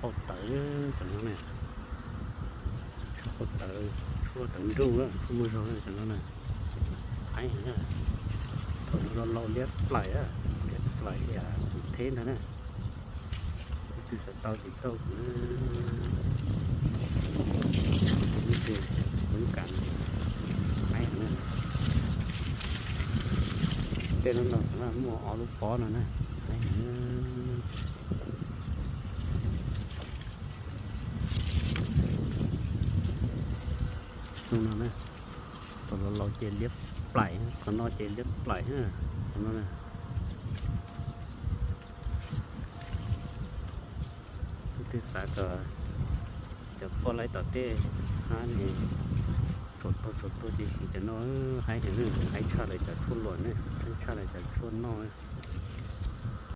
Pauj tawv cov no na, tshuaj pauj tawv, tshuaj tawv nruj, tshuaj muaj zog cov no na. Haib heev na, thaum no los laus liab plaim, liab plaim li tus theb ntag na. Leej twg xav tau ces pauj kuv, kuv kam. Haib heev na. Tej lub no muaj ob lub pob no na. Haib heev. Xyoo no na, thaum los laus ces liab plaim, qhov no ces liab plaim, qhov no na. Leej twg xav kom cov poj laib tom tej hab ne, tsuam tuag tsuam tuag ces siv cov no, haib heev, haib tshaj lawv cov tshuaj luam ne, haib tshaj lawv cov tshuaj noj.